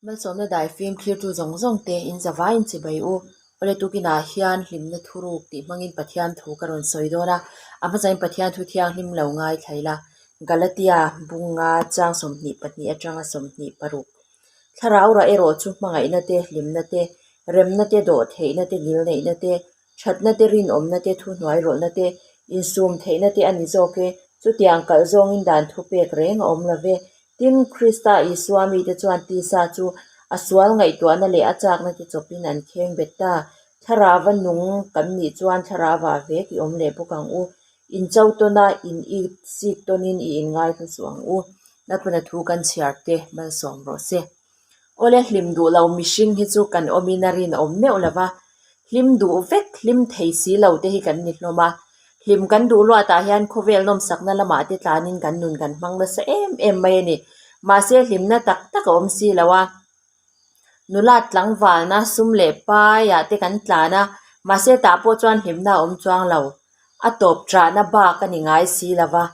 Malsawmna daifim thlirtu zawng zawng te in zavaiin chibai u. Awle tukinah hian hlimna thuruk tih hmangin Pathian thu ka rawn sawi dawn a, a hmasain Pathian thu thianghlim lo ngaithla ila. Galatia bunga chang 22 atanga 26. Thlarau rah erawh chu hmangaihna te, hlimna te, remna te, dawhtheihna te, ngilneihna te, thatna te, rinawmna te, thuhnuai rawlhna te, insum theihna te a ni zawk e. Chutiang kalh zawngin dan thupek reng a awm lo ve. Tin, Krista Isua mite chuan tisa chu a sual ngaihtuahna leh a chakna te chawpin an kheng bet ta. Thlarauva nung kan nih chuan thlarauva vek i awm leh bawk ang u. Incho tawn a, in it sik tawnin i inngaihlu suh ang u. Lalpana thu kan chhiar te malsawm rawh se. Awle hlim duh lo mihring hi chu kan awmin a rinawm meuh lo va, hlim duh vek hlim thei si lo te hi kan ni hlawm a. Hlim kan duh luatah hian khawvel nawmsakna lamah te tlanin kan nun kan hmang nasa em em mai a ni. Mahse hlimna tak tak a awm si lo a. Nula tlangvalna sum leh paiah te kan tlan a, mahse tah pawh chuan hlimna a awm chuang lo. A tawp chahna bak a ni ngai si lo va,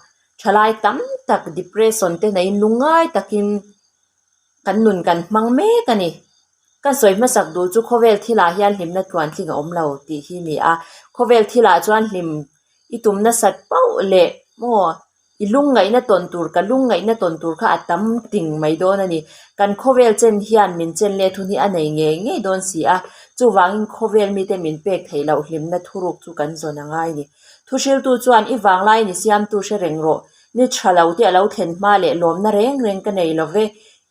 thalai tam tak depression te neiin lungngai takin kan nun kan hmang mek a ni. Ka sawi hmasak duh chu khawvel thilah hian hlimna tluantling a awm lo tih hi a ni a, khawvel thilah chuan hlim i tum nasat pauh leh maw i lungngaihna tawn tur ka lungngaihna tawn tur kha a tam ting mai dawn a ni. Kan khawvel chen hian min chen let hun hi a nei ngei ngei dawn si a, chuvangin khawvel mite min pek theih loh hlimna thuruk chu kan zawn a ngai a ni. Thuhriltu chuan i vanglai ni siamtu hre reng rawh, ni tha lo te a lo thlen hma leh lawmna reng reng ka nei lo ve,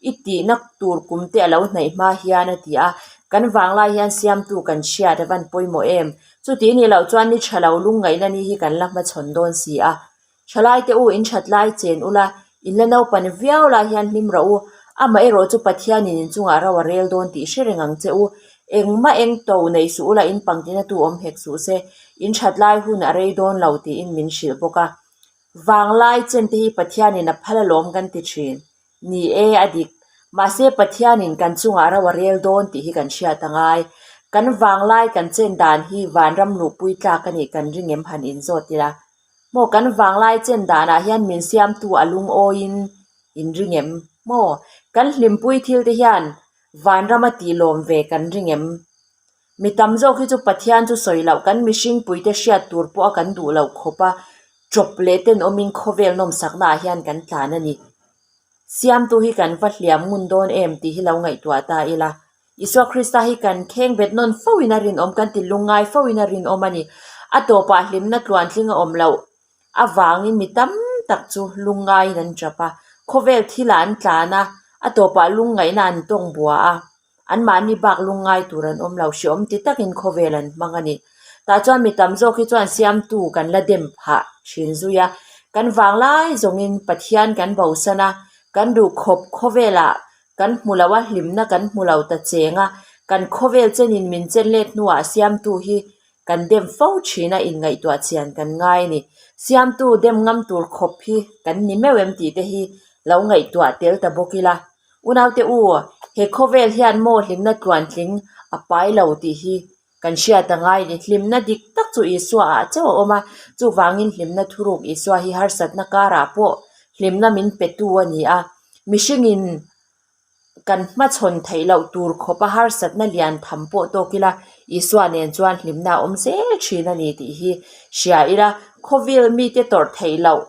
i tihna tur kum te a lo hnaih hma hian a ti a, kan vanglai hian siamtu kan hriat a van pawimawh em? Chuti nih loh chuan ni tha lo lungngaihna ni hi kan la hmachhawn dawn si a. Thalai te u in that lai chen ula, in la naupan viau lai hian hlim rawh u, amaherawh chu Pathianin in chungah ro a rel dawn tih hre reng ang che u. Engmah eng to nei suh ula in pangtina tu awm hek suh se, in that lai hun a rei dawn lo tiin min hrilh bawk a. Vanglai chen te hi Pathianin a phal alawm kan ti thin. Ni e, a dik. Mahse Pathianin kan chungah ro a rel dawn tih hi kan hriat a ngai. Kan vanglai kan chen dan hi vanram luhpui tlak a nih kan ring em han inzawt ila. Maw kan vanglai chen danah hian min siamtu a lungawiin in ring em? Maw kan hlimpui thil te hian vanram a tihlawm ve kan ring em? Mi tam zawk hi chu Pathian chu sawi loh kan mihring puite hriat tur pawh a kan duh loh khawp a, chawp leh tenawmin khawvel nawmsakna ah hian kan tlan a ni. Siamtu hi kan va hliam ngun dawn em tih hi lo ngaihtuah ta ila. Isua Krista hi kan kheng bet nawn fo in a rinawm, kan ti lungngai fo in a rinawm a ni. A tawpah hlimna tluantling a awm loh avangin mi tam tak chu lungngaiin an tap a, khawvel thilah an tlan a, a tawpah lungngaihna an tawng bua a. Anmahni bak lungngai tur an awm lo, hreawm ti takin khawvel an hmang a ni. Tah chuan mi tam zawk hi chuan siamtu kan la dem phah thin zui a, kan vanglai zawngin Pathian kan bosan a, kan duh khawp khawvelah kan hmu lo a, hlimna kan hmu lo ta cheng a, kan khawvel chenin min chen let hnuah siamtu hi kan dem fo thin a, inngaihtuah chian kan ngai a ni. Siamtu dem ngam tur khawp hi kan ni meuh em tih te hi lo ngaihtuah tel ta bawk ila. Unaute u, he khawvel hian maw hlimna tluantling a pai lo tih hi kan hriat a ngai ni. Hlimna dik tak chu Isua ah chauh a awm a, chuvangin hlimna thuruk Isua hi harsatna karah pawh hlimna min petu a ni a. Mihringin kan hmachhawn theih loh tur khawpa harsatna lian tham pawh tawk ila, Isua nen chuan hlimna a awm zel thin a ni tih hi hria ila, khawvel mite tawrh theih loh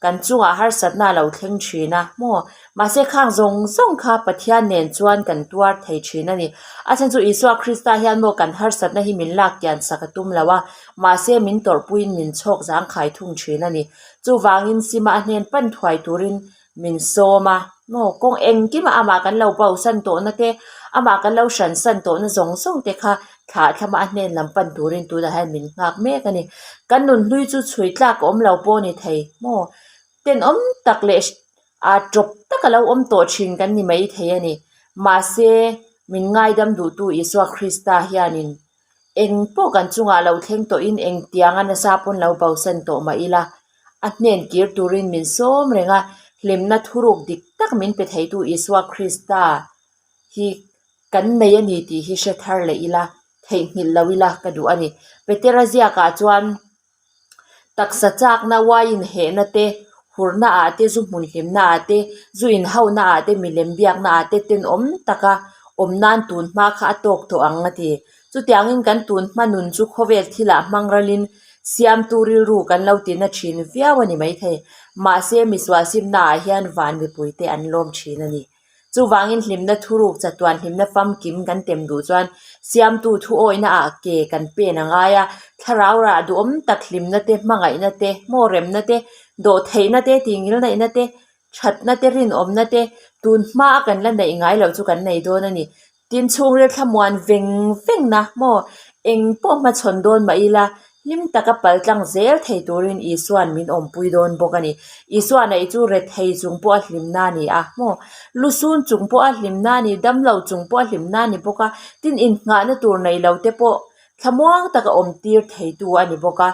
Kan chungah harsatna a lo thleng thin a maw? Mahse khang zawng zawng kha Pathian nen chuan kan tuar thei thin a ni. A chhan chu Isua Krista hian maw kan harsatna hi min lak kian sak a tum lo a, mahse min tawrhpuiin min chhawk zangkhai thung thin a ni. Chuvangin Sima a hnen pan thuai turin min sawm a maw? Kawng engkimah amah kan lo bosan tawhna te, amah kan lo hransan tawhna zawng zawng te kha thlah thlama a hnen lam pan turin tunah hian min nghak mek a ni. Kan nunhlui chu chhui tlak a awm lo pawh a ni thei maw? Tenawm tak leh ah tawp tak a lo awm tawh thin kan ni mai thei a ni. Mahse, min ngaidam duhtu Isua Krista hianin eng pawh kan chungah lo thleng tawhin engtianga nasa pawn lo bosan tawh mah ila, a hnen kir turin min sawm reng a, hlimna thuruk dik tak min pe theitu Isua Krista hi kan nei a ni tih hi hre thar leh ila, theihnghilh lo ila ka duh a ni. Petera ziakah chuan taksa chakna, wine hehna te, Hurna ah te, zu hmun hlimna ah te, zu inhauhna ah te, milem biakna ah te tenawm taka awm nan tun hma kha a tawk tawh ang a ti. Chutiangin kan tun hma nun chu khawvel thilah hmang ralin siamtu rilru kan lo tina thin viau a ni maithei. Mahse, misual simna ah hian van mipuite an lawm thin a ni. Chuvangin hlimna thuruk chatuan hlimna famkim kan tem duh chuan siamtu thuawihna ah ke kan pen a ngai a, thlarau rah duhawm tak hlimna te, hmangaihna te, hmawremna te, dawhtheihna te, tihngilnaihna te, thatna te, rinawmna te, tun hma a kan la neih ngai loh chu kan nei dawn a ni. Tin, chhungril thlamuan veng vengna maw eng pawh hmachhawn dawn mah ila, hlim taka pal tlang zel thei turin Isua'n min awmpui dawn bawk a ni. Isua neih chu rethei chung pawha hlimna a ni a maw? Lusun chung pawha hlimna a ni, damlo chung pawha hlimna a ni bawk a, tin innghahna tur nei lo te pawh thlamuang taka awm tir theitu a ni bawk a,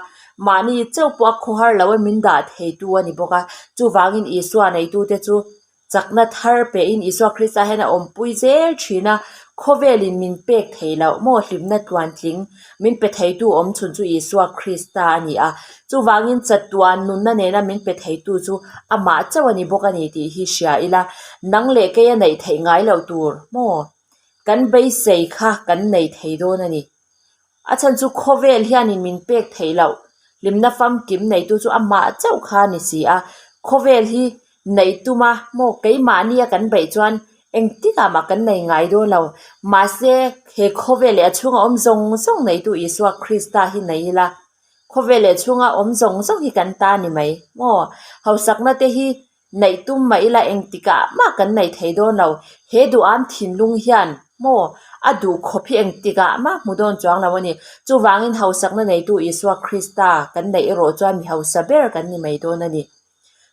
mahni chauh pawha khawhar lo a min dah theitu a ni bawk a, chuvangin Isua neitute chu Chakna thar pehin Isua Krista hian a awmpui zel thin a, khawvelin min pek thei loh maw hlimna tluantling min pe theitu awm chhun chu Isua Krista a ni a. Chuvangin chatuan nunna nena min pe theitu chu amah chauh a ni bawk a ni tih hi hria ila, nang leh kei a neih theih ngai loh tur maw kan beisei kha kan nei thei dawn a ni. A chhan chu khawvel hianin min pek theih loh, hlimna famkim neitu chu amah chauh kha a ni si a. Khawvel hi neih tum a, maw keimahnia kan beih chuan engtikah mah kan nei ngai dawn lo. Mahse, he khawvel leh a chhunga awm zawng zawng neitu Isua Krista hi nei ila, khawvel leh chhunga awm zawng zawng hi kan ta a ni mai maw? Hausakna te hi Neih tum mah ila engtikah mah kan nei thei dawn lo. He duham thinlung hian maw a duh khawp hi engtikah mah hmu dawn chuang lo a ni. Chuvangin hausakna neitu Isua Krista kan neih erawh chuan mi hausa ber kan ni mai dawn a ni.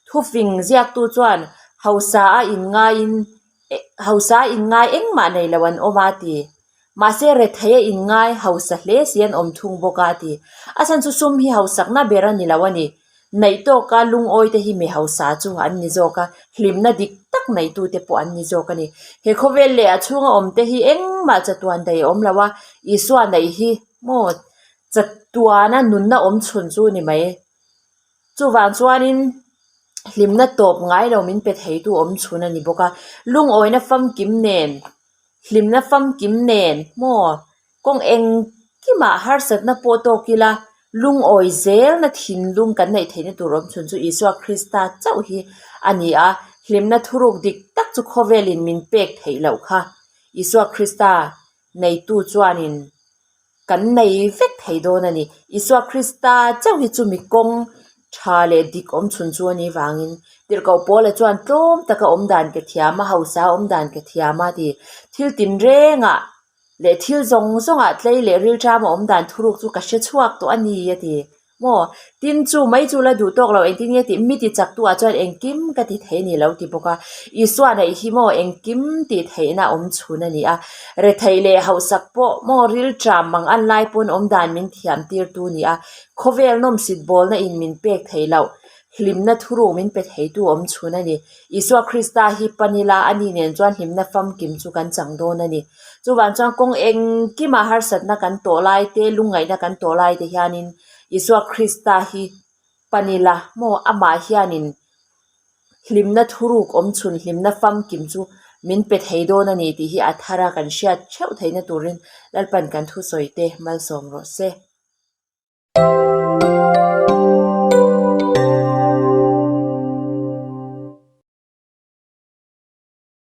Thufing ziaktu chuan hausa a inngaiin hausa a inngai engmah nei lo an awm a ti. Mahse rethei a inngai hausa hle si an awm thung bawk a ti. A chhan chu sum hi hausakna ber a ni lo a ni. Neih tawka lungawi te hi mi hausa chu an ni zawk a, hlimna dik tak neitute pawh an ni zawk a ni. He khawvel leh a chhunga awm te hi engmah chatuan daih a awm lo a, Isua neih hi maw chatuana nunna awm chhun chu ni mai. Chuvang chuanin hlimna tawp ngai lo min pe theitu awm chhun a ni bawk a, lungawina famkim nen Hlimna famkim nen maw kawng engkimah harsatna pawh tawk ila lungawi zelna thinlung kan neih theihna tur awm chhun chu Isua Krista chauh hi a ni a, hlimna thuruk dik tak chu khawvelin min pek theih loh kha Isua Krista neitu chuanin Kan nei vek thei dawn a ni. Isua Krista chauh hi chu mi kawng tha leh dik awm chhun chu a nih vangin Tirhkoh Paula chuan tlawm taka awm dan ka thiam a, hausa awm dan ka thiam a ti. Thil tinrengah leh thil zawng zawngah tlei leh rilṭama awm dan thuruk chu ka hre chhuak tawh a ni a ti. Maw? Tin, chu mai chu la duh tawk lo, engtin nge tih mi ti chak tu ah chuan engkim ka ti thei a ni lo ti bawk a. Isua neih hi maw engkim tih theihna awm chhun a ni a. Retheih leh hauhsak pawh maw rilṭam mang an lai pawn awm dan min thiam tir tu a ni a. Khawvel nawmsit bawlna in min pek theih loh, hlimna thuruk min pe theitu awm chhun a ni. Isua Krista hi pan ila a ni nen chuan hlimna famkim chu kan chang dawn a ni. Chuvang chuan kawng engkimah harsatna kan tawh lai te, lungngaihna kan tawh lai te hianin Isua Krista hi pan ila maw amah hianin hlimna thuruk awm chhun hlimna famkim chu min pe thei dawn a ni tih hi a thar a kan hriat theuh theihna turin Lalpan kan thusawi te malsawm rawh se.